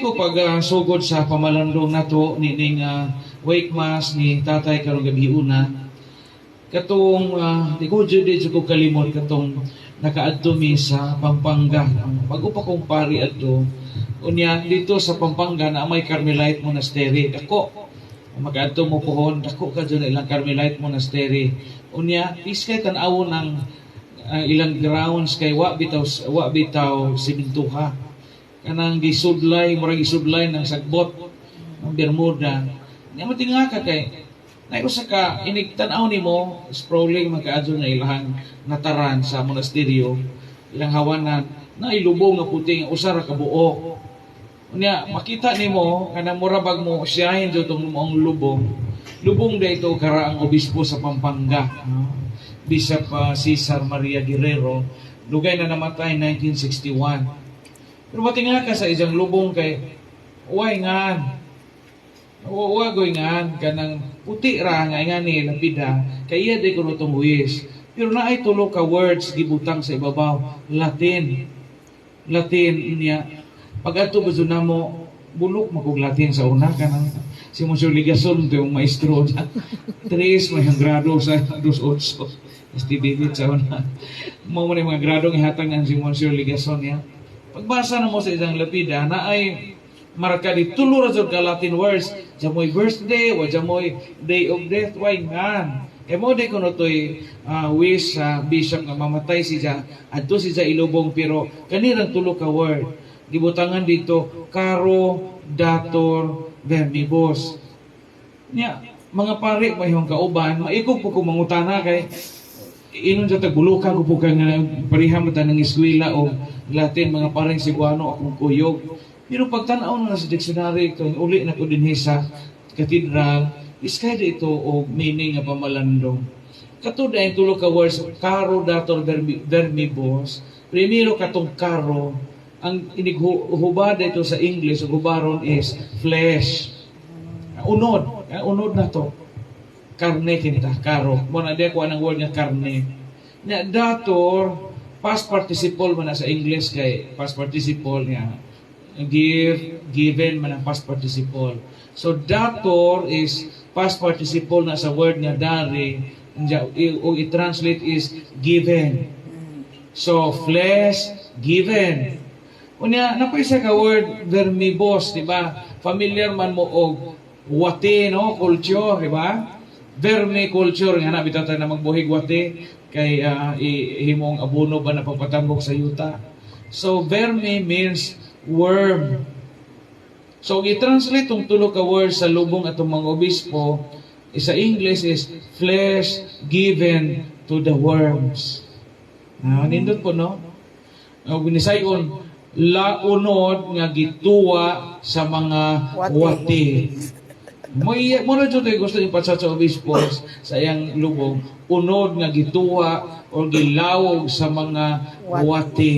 ko pag sugod sa pamalandong nato nining wake mass ni tatay karong gabi una, katong di ko jud di jud ko kalimot katong nakaadto mi sa Pampanga. Bago pa kong pari adto. Unya dito sa Pampanga na may Carmelite Monastery. Dako. Makaadto mo pohon, dako ka dyan ilang Carmelite Monastery. Unya piskay tan-awon ng ilang grounds kay wa bitaw simintuha. Kanang gisudlay, murag gisudlay ng sagbot ng Bermuda. Nya matinga ka kay na usa ka inig tan-aw nimo sprawling magkaadto na ilahang nataran sa monasteryo, ilang hawanan na ilubong nga puti nga usa ra ka buok. Unya makita nimo kanang mura bag mo siyahin jud tong maong lubong. Lubong dito kara ang obispo sa Pampanga, no? Bishop Cesar Maria Guerrero, dugay na namatay 1961. Pero matinga ka sa isang lubong kay uway ngan. Wa goy ngan kanang puti ra nga ngani lapida kay iya di kuno tong huwis. Pero naay tulo ka words gibutang sa ibabaw, Latin. Latin niya. Pag adto ba jud namo, bulok makog Latin sa una, kanang si Monsieur Ligason to yung maestro niya. Tres may ang grado sa dos otso. STBB sa una. Mao man yung mga grado nga ihatag ng si Monsieur Ligason niya. Pagbasa na mo sa isang lapida na ay marka di tulo ra jud ka Latin words. Jamoy birthday o jamoy day of death, why ngan. Kay mo di kuno toy wish sa bishop nga mamatay siya adto siya ilubong, pero kanirang tulo ka word gibutangan dito, caro dator vermibus. Nya mga pare may yung kauban, maikog po ko mangutana kay inon sa tagbulukan ko po ka nga pareha man ta ng eskwela o Latin, mga pareng Cebuano akong kuyog. Pero pagtanaw na sa dictionary, kung uli na ko dinhi sa katedral, iskay ito o meaning nga pamalandong. Kato ang tulo ka words, caro dator vermibus. Primero katong caro, ang inighubad ito sa English, ug hubaron is flesh. Unod, unod na to. Karne kinta, caro. Mo na di ko anang word nga karne. Nya dator, past participle man na sa English kay past participle nga give, given man ang past participle. So dator is past participle na sa word nga dare, o i-translate is given. So flesh given. Unya napay isa ka word, vermibus, di ba? Familiar man mo og wati, no, culture, di ba? Vermiculture nga na bitaw tayo na magbuhig wati kay himong abono ba na pagpatambok sa yuta. So vermi means worm. So i-translate tong tulo ka words sa lubong atong mga obispo sa English is flesh given to the worms. Nindot po, no? O binisayon, launod nga gituwa sa mga Wati. Wati. Mo iya mo na jud gusto ipatsa sa obispo sa iyang lubong, unod nga gituwa o gilawog sa mga Wati. Wati.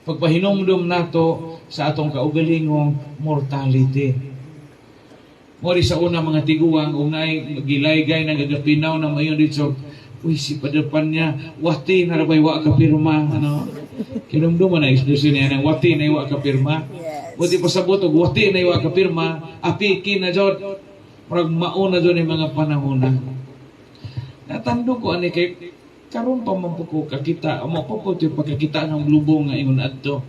Pagpahinumdum nato sa atong kaugalingong mortality. Mo sa una mga tiguang ug naay gilaygay nang gagapinaw na mayon dito. Uy, si Padre Panya, wati na rabay wa ka pirma, ano? Kinumdum na expression niya ng wati na wa ka pirma. Yes. Buti pasabot og wati na wa ka pirma, apiki na jud. Murag mauna jud ni mga panahon na. Natandog ko ani kay karon pa man po ko kakita, mo pa po yung pagkakita ng lubong nga ingon adto.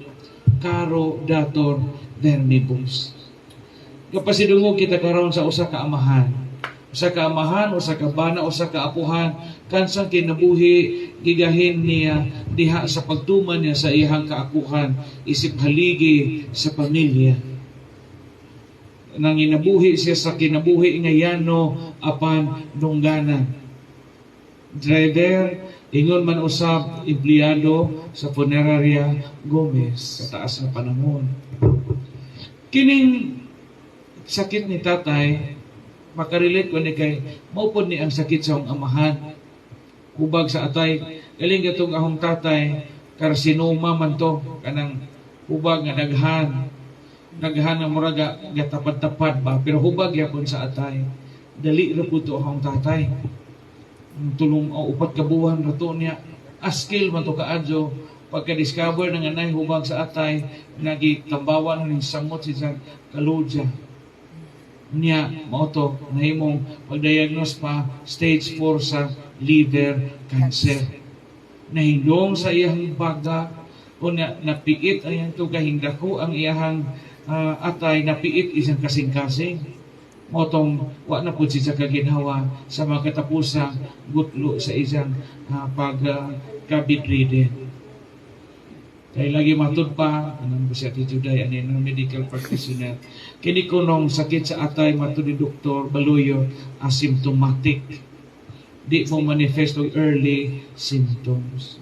Caro dator vermibus. Kapasidungog kita karon sa usa ka amahan. Usa ka amahan, usa ka bana, usa ka apuhan, kansang kinabuhi gigahin niya diha sa pagtuman niya sa iyang kaakuhan isip haligi sa pamilya. Nanginabuhi siya sa kinabuhi nga yano apan dungganan. Driver, ingon man usab empleyado sa Funeraria Gomez sa taas nga panahon. Kining sakit ni tatay, makarelate ko ni kay mao pod ni ang sakit sa akong amahan. Hubag sa atay, galing gatong ahong tatay, karsinoma man to, kanang hubag nga daghan. Daghan nga mura gatapad-tapad ba, pero hubag yapon sa atay. Dali ra pud to akong tatay. Ang tulong o 4 ka buwan ra to niya. Askil man to kaadyo. Pagka-discover ng anay hubag sa atay, nagitambawan na ning samot si sa kaludya. Niya, mao to, nahimong pag-diagnose pa, stage 4 sa liver cancer. Nahindong sa iyang baga, o na, napiit ang iyang tugahing dako ang iyang atay, napiit isang kasing-kasing. Mao tong wa na pud siya kaginhawa sa mga katapusang gutlo sa isang pag ka-bedridden. Kay lagi matud pa, anong ba siya Ate Juday, ano yun, medical practitioner. Kini kunong sakit sa atay matud ni Doktor Baluyo, asymptomatic. Di mo manifest og early symptoms.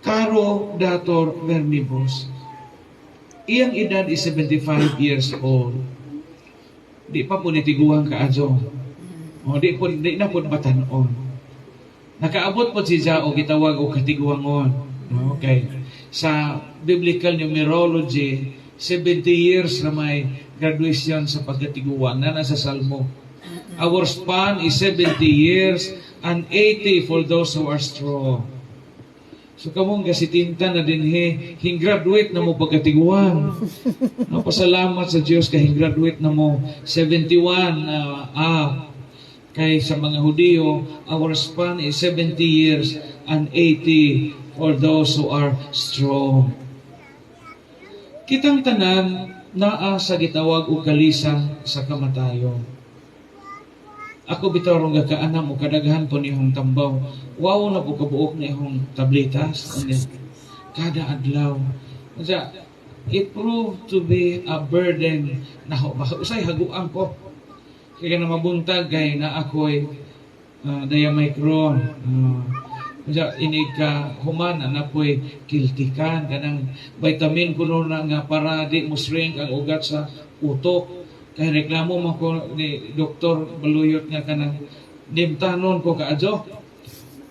Caro dator vermibus. Iyang edad is 75 years old. Di pa po nitiguang kaadyo. O di po di na po batanon. Nakaabot po siya og gitawag og katiguangon. No, okay. Sa biblical numerology, 70 years na may graduation sa pagkatiguang na nasa Salmo. Our span is 70 years and 80 for those who are strong. So kamong gasitinta na dinhi, hing-graduate na mo pagkatiguang. No, pasalamat sa Diyos kay hing-graduate na mo 71 kay sa mga Hudiyo, our span is 70 years and 80 for those who are strong. Kitang tanan naa sa gitawag og kalisang sa kamatayon. Ako bitaw rong gakaanam o kadaghan po niyong tambaw. Wow na po kabuok na ihong tabletas. Ano, kada adlaw. Unsa, it proved to be a burden na baka usay haguan ko. Kaya na mabuntag kay na ako'y diamicron. Unsa inig ka human ana po'y kiltikan kanang vitamin kuno na nga para di mo shrink ang ugat sa utok. Kay reklamo man ko ni Doktor Baluyot nga kanang nimtanon ko kaadyo.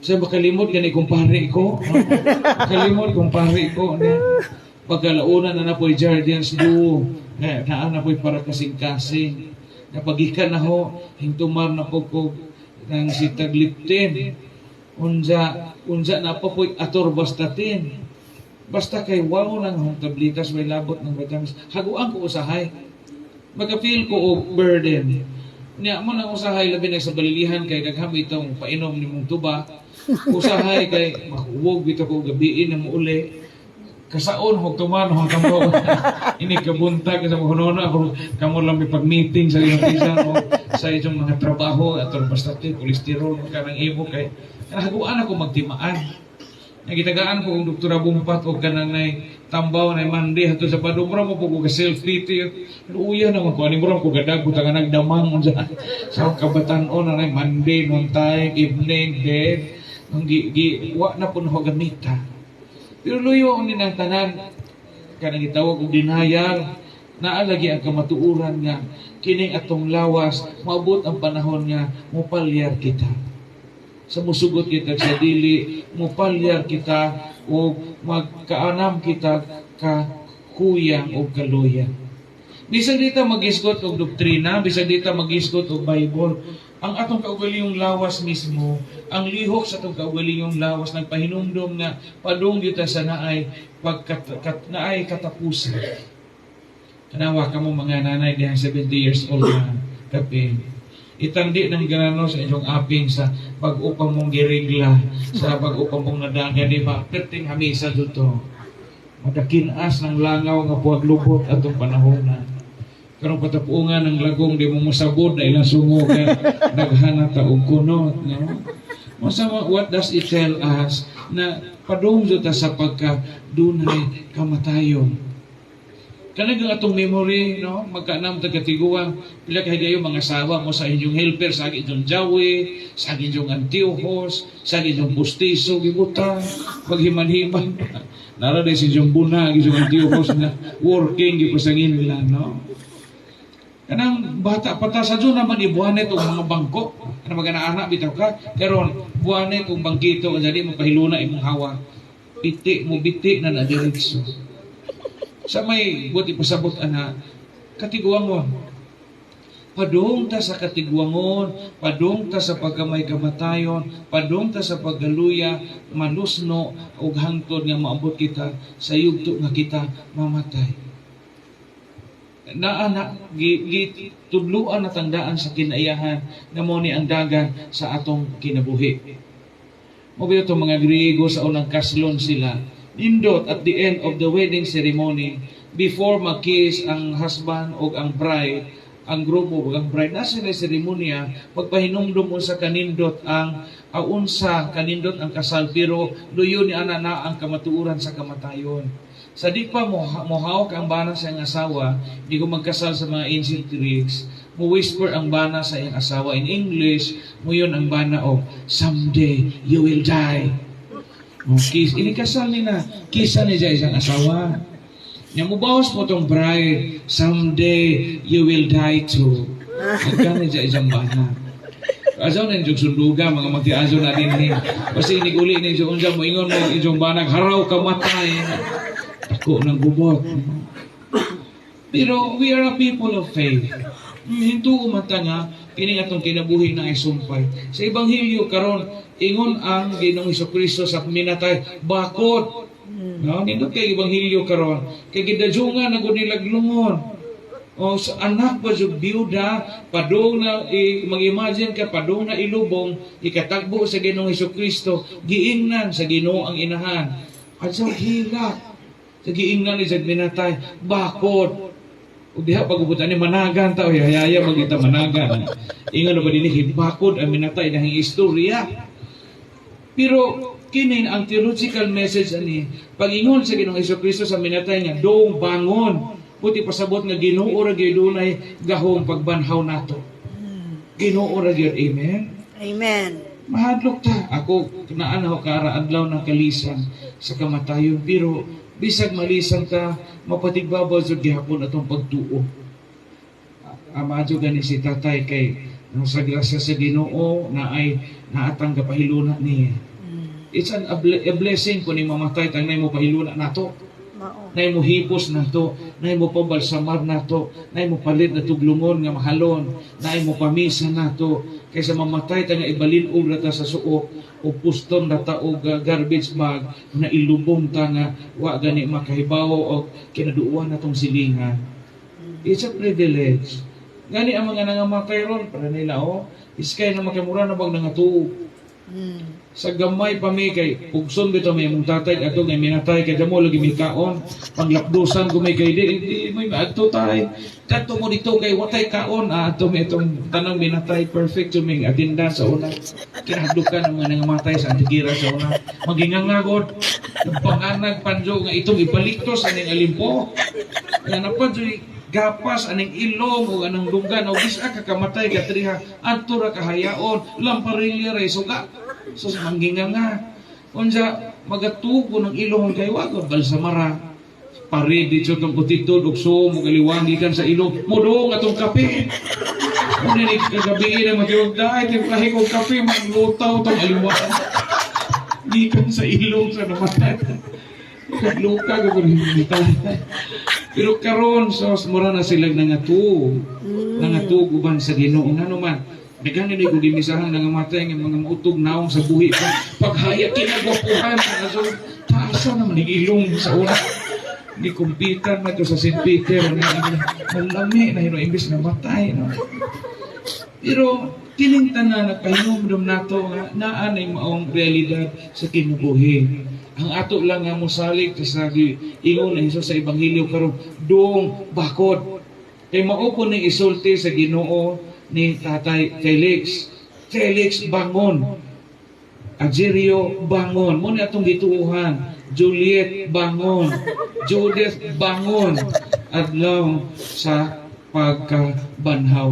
Kasi makalimot gani kumpare ko. Makalimot kumpare ko. Na, pagkalauna na na po'y Jardiance Duo. Na, naa na po'y para kasing-kasing. Napagikan na ho, hingtumar na po ko ng sitagliptin. Unja, unja na po po'y atorvastatin. Basta kay wow lang hong tablitas, may labot ng vitamins. Haguan ko usahay. Magka-feel ko og burden. Niya mo nang usahay labi na sa balilihan kay daghan itong painom nimong tuba. Usahay kay makuwog bitaw ko gabiin na mo uli. Kasaon hog tuman hog kamo. Ini kabuntag sa mga ako kamo lang may pag-meeting sa iyong bisan o sa inyong mga trabaho atorvastatin, kolesterol kanang imo kay haguan ako magtimaan. Nagitagaan ko kung Doktora Bumpat o kanang nay tambaw nay mandi hato sa padung mura mo po ko self pity. Pero uya naman ko ani mura ko gadag ko taga nagdamang unsa sa akong kabatan-on na nay Monday noon time evening dead ang gi, gi wa na po na gamita. Pero luyo ni nang tanan kanang gitawag og denial, naa lagi ang kamatuoran nga kining atong lawas maabot ang panahon nga mopalyar kita sa musugot kita sa dili, mopalyar kita o magkaanam kita ka kuyang o kaluya. Bisan dita magisgot og doktrina, bisan dita magisgot og Bible, ang atong kaugalingong lawas mismo, ang lihok sa atong kaugalingong lawas nagpahinumdom nga padung gyud ta sa naay pagkat kat, naay katapusan. Kanawa kamo mga nanay dihang 70 years old na kapin. Itandi ng ganano sa inyong aping sa bag-o pa mong girigla, sa bag-o pa mong nadaga, di ba? Perting hamisa dito. Madakinas ng langaw nga puwag lubot atong panahon na. Karong patapuungan ng lagong di mo mosabod na ilang sungo kay daghana ta og kunot, no? Masama, what does it tell us? Na padung ta sa pagka dunay kamatayon. Kanang atong memory, no? Magkaanam ta katiguang, pila kay gayo mga asawa mo sa inyong helper, sa inyong jawi, sa inyong Antiochos, sa inyong pustiso, gibuta, paghiman-himan. Nara day si inyong buna, inyong Antiochos na working, gipasangin nila, no? Kanang bata pa ta sa Diyo naman ibuhanet og mga bangko. Kanang mga anak bitaw ka, karon buhanet og bangkito jadi mo pahiluna imong hawa. Biti mo biti na na diretso. Sa may buti pasabot ana katiguang mo. Padung ta sa katigwangon, padung ta sa pagkamay kamatayon, padung ta sa paggaluya, malusno ug hangtod nga maabot kita sa yugto nga kita mamatay. Naa na gi, gi tudluan na tandaan sa kinaiyahan nga mao ni ang dagan sa atong kinabuhi. Mao bitaw mga Griego sa unang kaslon sila. Nindot at the end of the wedding ceremony, before mag-kiss ang husband o ang bride, ang grupo ug ang bride, nasa sila seremonya pagpahinumdum unsa kanindot ang unsa kanindot ang kasal, pero luyo ni ana na ang kamatuoran sa kamatayon. Sa di pa mo mohawak ang bana sa iyang asawa, di ko magkasal sa mga ancient Greeks, mo whisper ang bana sa iyang asawa in English, moingon ang bana, "Oh, someday you will die." Oh, kiss, ini kasal ni na, kisa ni siya isang asawa. Nya mubawas mo tong bride, "Someday you will die too." Nagkani siya isang bana. Asaw na yung sunduga, mga magtiaso na din ni. Kasi inig uli ni unsa mo ingon mo inyong banag, "Haraw ka matay." Ako ng gubot. Pero we are a people of faith. Hinto man ta nga kini atong kinabuhi na ay sumpay. Sa ebanghelyo karon, ingon ang Ginoong Kristo sa minatay, "Bakod." No, nindot kay ebanghelyo karon. Kay gidadyungan na gud nila lungon. O sa anak pa jud biyuda, padung na mag-imagine ka, padung na ilubong, ikatagbo sa Ginoong Kristo, giingnan sa Ginoo ang inahan. Adyaw hilak. Sa giingnan ni sa minatay, "Bakod." Ug diha pag-ubutan ni managan ta, oy hayaya magita managan. Ingon na ba dinhi, bakod ang minatay dahil istorya. Pero kini ang theological message ani, pag-ingon sa Ginoong Kristo sa minatay nga, "Dong, bangon." Puti pasabot nga Ginoo ra gyud dunay gahom pagbanhaw nato. Ginoo ra gyud, amen. Amen. Mahadlok ta. Ako naa na kara adlaw ng kalisan sa kamatayon, pero bisag malisan ta, mapatigbabaw jud gihapon atong pagtuo. Amadyo gani si tatay kay ang sa grasya sa Ginoo na ay naatang gapahiluna niya. It's a blessing kung ni mamatay tang nay mo pahiluna nato. Mao. Nay mo hipos nato, nay mo pabalsamar nato, nay mo palit na tuglungon nga mahalon, nay mo pamisa nato kaysa mamatay ta nga ibalin-og ra ta sa suok o puston ra ta og garbage bag na ilubong ta nga wa gani makahibaw og kinaduoan natong silingan. It's a privilege. Gani ang mga nangamatay ron para nila, oh, iskay na makamura na bag nangatuog. Sa gamay pa mi kay pugson bitaw may mong tatay ato nga minatay kay damo lagi mi kaon, panglapdusan ko may kay di, di may maadto tay, kadto mo dito kay watay kaon. Ato mi itong tanang minatay, perfect to ming atinda sa una. Kinahadlukan ang mga nangamatay sa Antigira sa una, magingangagod panganag panjo nga itong ipaliktos aning alimpo nga napadyoy gapas aning ilong o anang dunggan o bisa ka kamatay ka triha adto ra kahayaon lamparilya ra suga. So mangginga nga unsa magatugo ng ilong kay wag balsamara pare dito tong utitod og sumo galiwang gikan sa ilong modong atong kape. Una ni kagabi na matiwag dai timplahi kog kape, maglutaw tong aliwan gikan sa ilong sa namatay. Nagluka gud. Pero karon so mura na sila nangatuog. Nangatug uban sa Ginoo, ngano man daghan ni ko gimisahan nangamatay nga mga mautog naong sa buhi pa. Paghaya kinagwapuhan, so taasa naman ning ilong sa una. Ni kumpitan na to sa St. Peter nga malami na hino imbes na matay, no. Pero kining tanan nagpahinumdum nato nga naa nay maong realidad sa kinabuhi. Ang ato lang nga mosalig sa ingon ni Jesus sa ebanghelyo karon, "Dong, bakod." Kay mao po ni isulti sa Ginoo ni Tatay Felix. "Felix, bangon. Agerio, bangon." Mo ni atong gituohan. Juliet, bangon. Judith, bangon. Adlaw sa pagkabanhaw.